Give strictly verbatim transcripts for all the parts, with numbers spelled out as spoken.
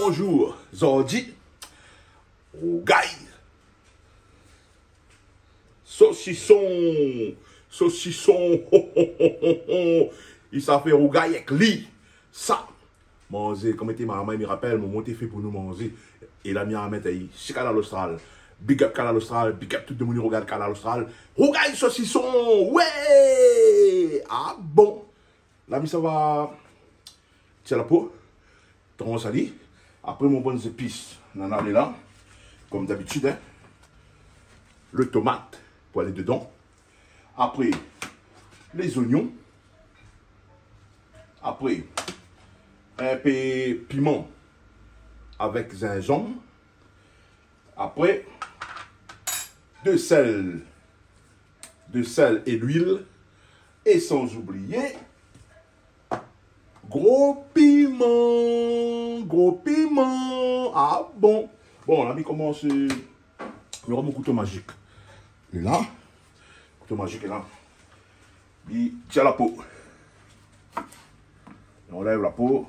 Bonjour, zordi, rougay sosison, sosison, ho, ho, ho, ho, ho. I sa fé rougay èk li. Sa, manzé, koman té marmay, mi rapèl, momon té fé pou nou manzé. É la, mi amèt ali si Kanal Austral. Big up Kanal Austral, big up tout demoun i rogard Kanal Austral. Rougay sosison, wé! Ah bon? La, mi sava tir la po, transh ali. Apré, mon bann zépis, nana lé la, kom dabitid, in. Le tomat pou alé dedan. Apré, lé zoignon. Apré, in pé piman avèk zinzanm. Apré, de sèl, de sèl é luil. É san oublié gro piman, gro piman. Ah bon? Bon, la, mi komans, euh, mi pran mon kouto mazik. É la, kouto mazik lé la. Mi tir la po. J'enlève la peau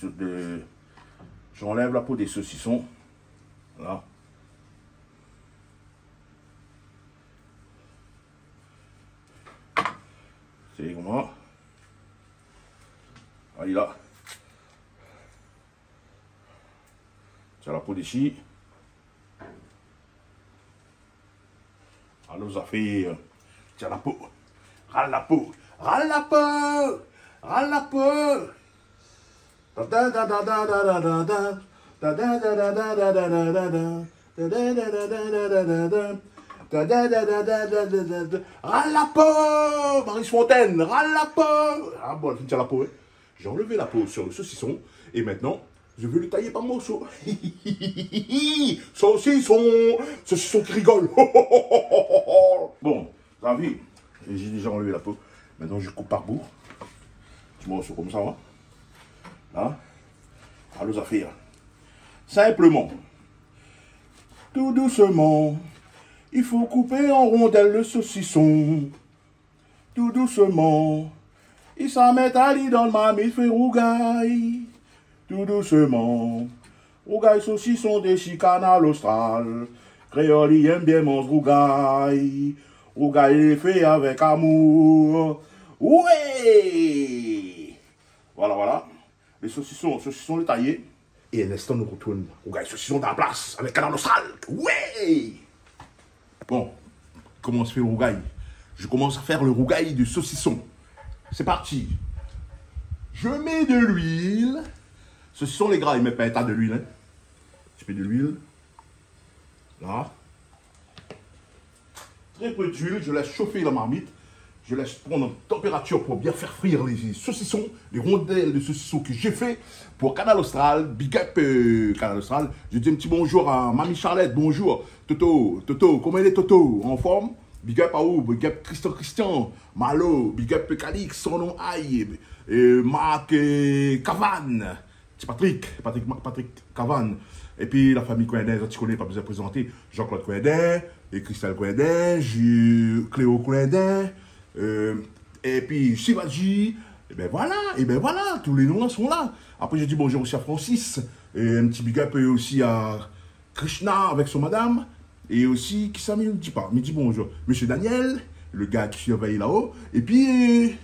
de, j'enlève la peau des saucissons. Voilà. Sé koman. Alé la. Tir la po dési. Alor, zafèr, tir la po. Ral la po. Ral la po. Ral la po. Ral la po. Maryse Fontaine, ral la po. Ah bon, fine tir la po, in. J'ai enlevé la peau sur le saucisson et maintenant, je vais le tailler par morceaux. Saucisson, saucisson qui rigole. Bon, la vi, j'ai déjà enlevé la peau. Maintenant, je coupe par bout. Ti morso konmsa, in. La. Alor, zafèr. Simplement, tout doucement, il faut couper en rondelles le saucisson. Tout doucement, i sa mèt ali dan marmit, fé rougay. Tout doucement, rougay sosison dési Kanal Austral. Kréol i èm bien manz rougay. Rougay lé fé avèk amour. Wé! Voilà, voilà. Lé sosison, sosison lé tayé. É in instan, nou retourn rougay sosison dan la plas avèk Kanal Austral. Wé! Bon, koman i fé rougay? Je commence à faire le rougail de saucisson. C'est parti. Je mets de l'huile. Sosison lé gra, i mèt pa in ta de luil, in. Ti pé de luil. La. Très peu d'huile, je laisse chauffer la marmite. Je laisse prendre en température pour bien faire frire les saucissons, les rondelles de saucisson que j'ai fait pour Kanal Austral. Big up, euh, Kanal Austral. Je dis un petit bonjour à Mamie Charlette, bonjour. Toto, Toto, koman i lé, Toto? En forme? Big up à vous, big up Christian, Christian, Malo, big up Calix, son nom aïe, euh, Marc, euh, Cavane. Ti Patrick, Patrick, Patrick Cavane. Épi la fami Coindin, zot i koné, pa bezoin prézanté. Jean-Claude Coindin, é Christelle Coindin, Ju-, Cléo Coindin, euh, épi Shivaji. É bin voilà, é bin voilà, tout lé non la son la. Apré, mi di bonjour osi à Francis, é in ti big up osi à Krishna avèk son madam, é osi, kisa mi di pa, mi di bonjour, Monsieur Daniel, le gars qui surveille là-haut, épi, euh,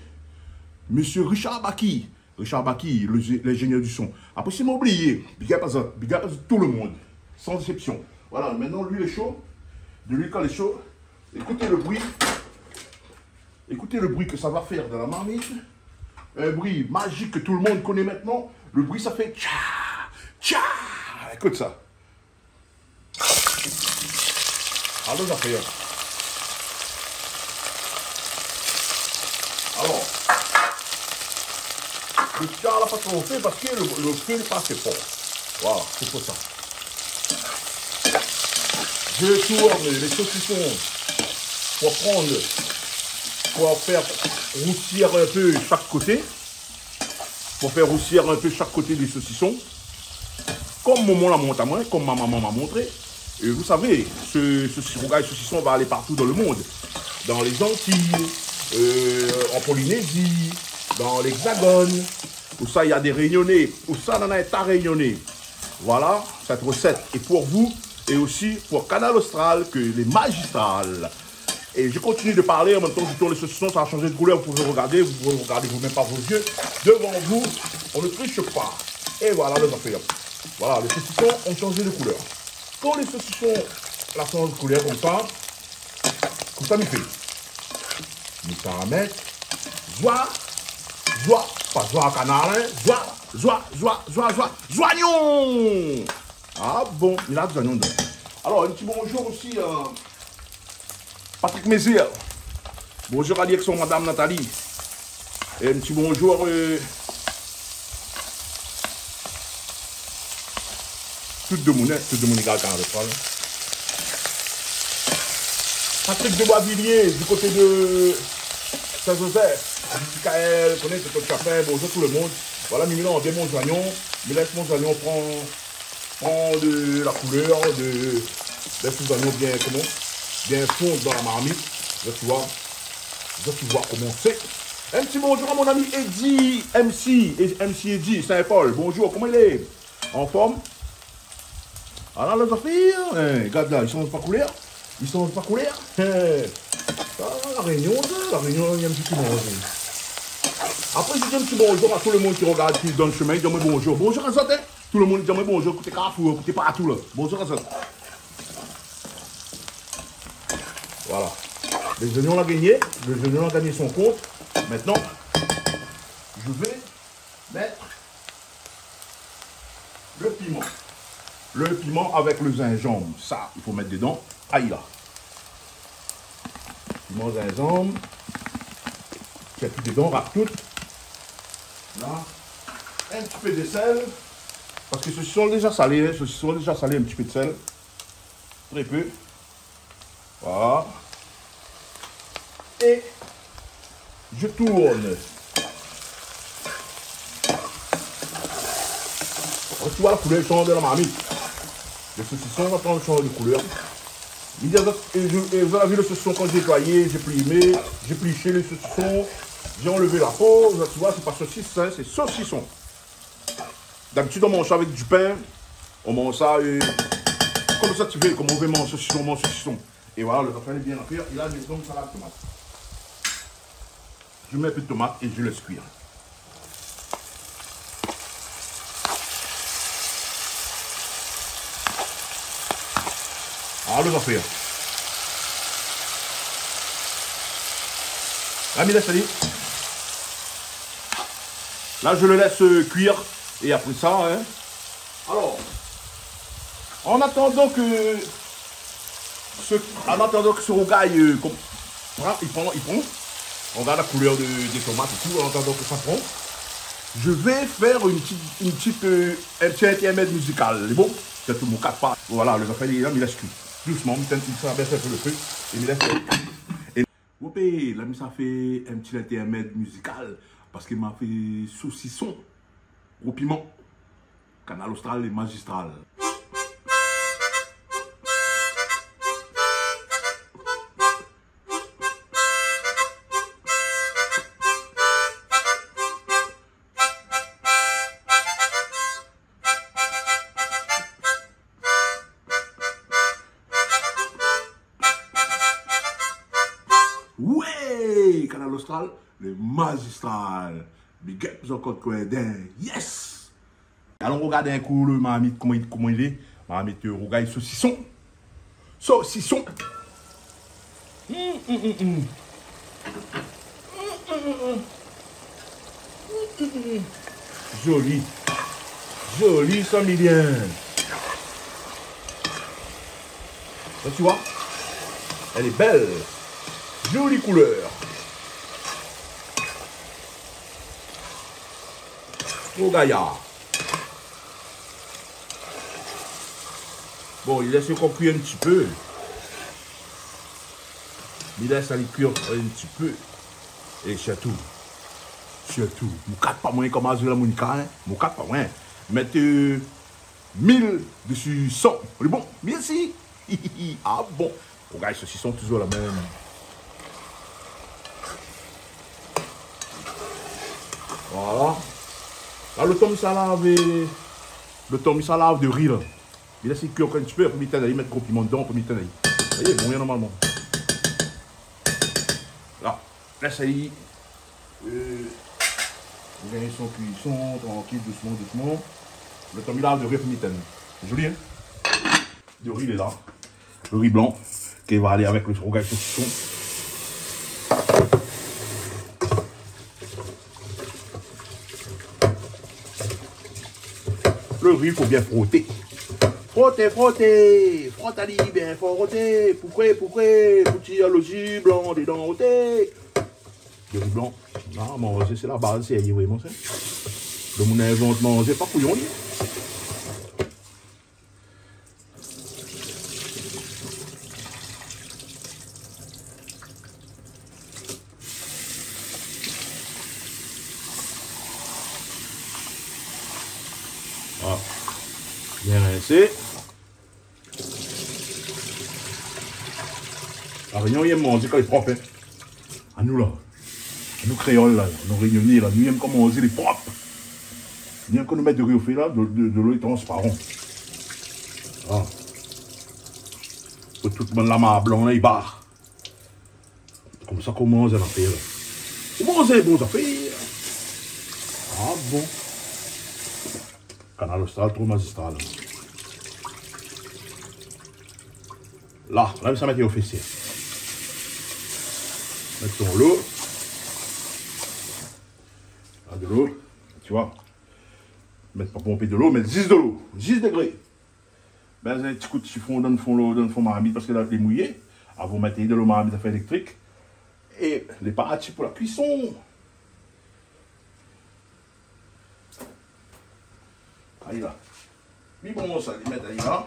Monsieur Richard Baki. Richard Baki, le, l'ingénieur du son. Apré, si moin la oublié, big up à zot, big up à tout le monde, sans exception. Voilà, maintenant, l'huile est chaude. De l'huile, quand elle est chaude, écoutez le bruit. Écoutez le bruit que ça va faire dans la marmite. Un bruit magique que tout le monde connaît maintenant. Le bruit, ça fait tcha, tcha. Écoute ça. Alor, zafèr. Alor, le tcha la pa tro fé parske le, le fé lé pa asé for. Voilà, sé pou sa. Je tourne les saucissons pour prendre, pour faire roussir un peu chaque côté. Pour faire roussir un peu chaque côté des saucissons. Comme maman la montré à moi, comme ma maman m'a montré. Et vous savez, ce, ce rougail saucisson va aller partout dans le monde. Dans les Antilles, euh, en Polynésie, dans l'Hexagone. Ousa néna dé Rényoné, ousa néna in ta Rényoné. Voilà, cette recette est pour vous et aussi pour Kanal Austral, ke lé mazistral. Et je continue de parler, en même temps, je tourne le saucisson, ça a changé de couleur, vous pouvez regarder, vous pouvez regarder vous-même par vos yeux. Devant vous, on ne triche pas. Et voilà, lé zafèr. Voilà, les saucissons ont changé de couleur. Kan lé sosison la sanz koulèr konmsa, kosa mi fé? Mi sa mèt zwa, zwa, pa zwa kanal, in, zwa, zwa, zwa, zwa, zwa, zwanyon. Ah bon, mi la zwanyon dedan. Alor, in ti bonjour osi, euh, Patrick Mézir. Bonjour ali èk son madam Nathalie. É in ti bonjour, euh, tout demoun, in, tout demoun i gard Kanal Austral. Patrick de Boisvilliers, du côté de Saint-Joseph, Michael, koné, tout Chapin, bonjour tout le monde. Voilà, mi mélanz bien mon zwanyon, mi lès mon zwanyon pran pran de la koulèr, de, de sé zwanyon bien, koman, bien fon dan la marmit. Zot i voi, zot i voi koman sé. In ti bonjour à mon ami Eddy, M C, é M C Eddy, Saint-Paul. Bonjour, koman i lé? An form? Ah la, la zafèr, in, gard la, i sanz pa koulèr. I sanz pa koulèr. In. Ah, La Rényon, sa, La Rényon, néna in ti manzé. Apré, mi di in ti bonjour à tout le monde ki regard, ki dan le shemin, i di amoin bonjour. Bonjour azot, in. Tout le monde i di amoin bonjour, koté Carrefour, koté partou la. Bonjour azot. Voilà. Lé zwanyon la gingné, lé zwanyon la gingné son kont. Maintenant, je vais mettre le piman. Le piman avèk le zinzanm, sa, i fo mèt dedan. Ayi la. Piman, zinzanm. Mèt tout dedan, rap tout. La. In ti pé de sèl. Parske sosison lé déza salé, in. Sosison lé déza salé, in ti pé de sèl. Trè pé. Voilà. Et je tourne. Ou voi la koulèr i sanz dan la marmit. Le sosison va pran, chanz de koulèr. Mi di azot, é je, é zot la vi le sosison kan mi la déplwayé, mi la plimé, mi la plish le sosison, mi la anlèv la po, ou voi, sé pa sosis, in, sé sosison. Dabitid, ou manz sa avèk du pin, ou manz sa, euh, konmsa ou vé, koman ou vé manz sosison, ou manz sosison. É voilà, le zafèr lé bien afèr. É la, mi mèt dedan salad tomat. Mi mèt in pé de tomat é mi lès kuir. Ah, le zafèr. La, mi lès alé. La, je le laisse, euh, cuire. Et après ça, hein. Alors, en attendant que ce, en attendant que ce rougail, euh, com-, pran, i pran, i pran. On regarde la couleur de, des tomates et tout, en attendant que ça prend. Je vais faire une petite, une petite, euh, un petit intermède musical. Lé bon ? Sé tout, mon kat pa. Voilà, le zafèr lé la, mi lès kui. Dousman, mi fé, mi fé bès in pé le fé. É mi lès kui. É, hop, la, mi sa fé in ti intermède musical. Parske ma fé sosison o piman. Kanal Austral lé mazistral. Ouais, Kanal Austral, le mazistral. Big up, Jean-Claude Coindin. Yes ! Alon rogard in kou le marmit, koman i, koman i lé. Marmit, euh, rougay sosison. Sosison. Mm, mm, mm, mm. Mm, mm, mm, mm. Mm, mm, mm. Zoli. Zoli, sa mi bien. Sa, tu vois ? Elle est belle. Jolie couleur. Tro gayar. Bon, i lès ankor kui in ti pé. Mi lès ali kui in ti pé. É sirtou, sirtou, moukat pa moin kom Azul Monica, hein. Moukat pa moin. Mèt, euh, mil desi san. Lé bon, mèrsi. Ah bon. Rougay sosison, toujour la mèm. Voilà. La, lo tan mi sa lav, lo tan mi sa lav dori la. Mi lès ali kui ankor in ti pé, apré mi tinn ali, mèt gro piman dedan, apré mi tinn ali. Sa i lé bon, normalman. La, lès ali, euh, gingn son kuison, trankil, dousman, dousman. Lo tan mi lav dori, apré mi tinn. Zoli, hein? Dori lé la. Lo ri blan ki va alé avèk lo rougay sosison. Lo ri, fo bien froté. Froté, froté. Frot ali bien froté. Pou koué, pou koué, pou tir lo ji blan dedan, oté. Lo ri blan. Ah, manzé, sé la baz, sé, vréman, sa. Lo moun i invant manzé, pa kouyon, li. Voilà. Bien rinsé. La Rényon, i yèm manzé kan lé prop, hein. Anou la, anou kréol la, nou rényoné la, nou yèm kan manzé lé prop. Nou yèm kan nou mèt dori o fé la, de, de, dolo lé transparan. Ah. Pou tout bann lamar blan la, i bar. Konmsa koman zafèr la. Koman zafèr, bon zafèr. Ah bon. Kanal Austral, tro mazistral. La, la, sa mèt o fé. Mèt son lo. La, dolo, tu vois. Mèt pa bonpé dolo, mèt zis dolo. Zis degré. Bin, in ti kou d'sifon dan fon, dan fon marmit, paske la, lé mouyé. Avan mèt dolo marmit a fé éléktrik. É lé parti pou la kuison. Ayi la. Mi bon sa, li mèt ayi la.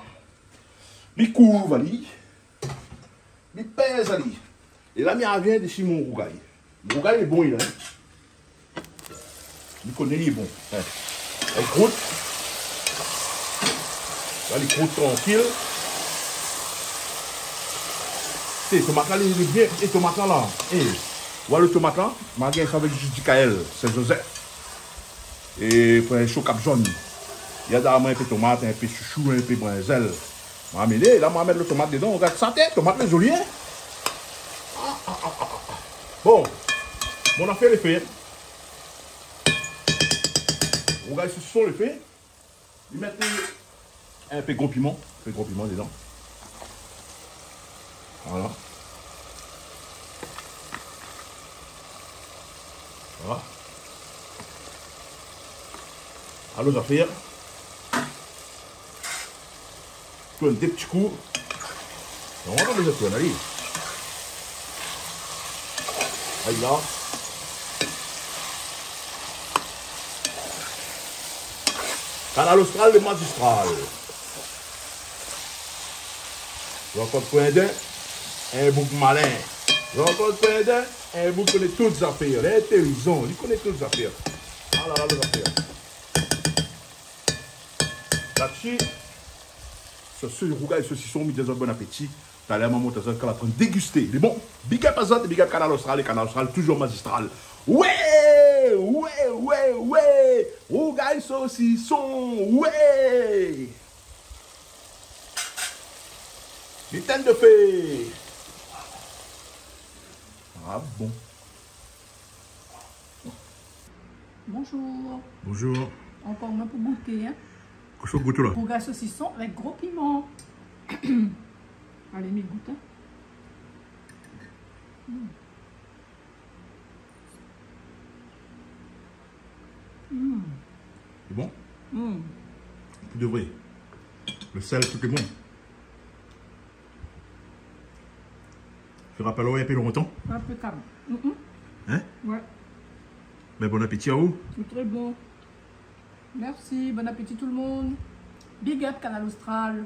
Mi kouv ali. Mi pèz ali. É la, mi arvien dési mon rougay. Mon rougay lé bon, li la. Mi koné li lé bon. Hein. Li krout. La, li krout trankil. Sé tomat la, li, li bien. É tomat la, la. É, oua lo tomat la, ma gingn sa avèk jus di kayèl, Saint-Joseph. É pou in sho kap zone. Néna dayèr in pé tomat, in pé shoushou, in pé brinzèl. Ma amené, la, ma mèt lo tomat dedan. Rogard sa, té, tomat lé zoli, hein? Ah, ah, ah, ah, ah. Bon, mon zafèr lé fé. Rougay sosison lé fé. Mi mèt in pé gro piman, in pé gro piman dedan. Voilà. Voilà. Alor, zafèr. Tourn dé ti kou. Non, non, mé tourn ali. Ayi la. Kanal Austral, lé mazistral. Jean-Claude Coindin, in boug malin. Jean-Claude Coindin, in boug koné tout zafèr. Lé intélizan, li koné tout zafèr. Ah la la, lé zafèr. Latsi, so, so rougay sosison, mi di azot bon apéti. Talèr, momon, azot kan la pran dégusté. Lé bon, big up azot, big up Kanal Austral, é Kanal Austral, toujour mazistral. Wé, wé, wé, wé. Rougay sosison, wé. Li tinn de fé. Ah bon. Bonjour. Bonjour. Ankor in pou gouté, hein. Kosa ou gout la? Rougay sosison avèk gro piman. Alé, mi gout, hein. Mm. Mm. Lé bon? Mm. Pou de vré. Lo sèl, tout lé bon. Fé rapèl aou in pé lontan. Inpékab. Mm, mm. Hein? Ouais. Bin, bon apéti aou. Lé tré bon. Merci, bon appétit tout le monde. Big up Kanal Austral.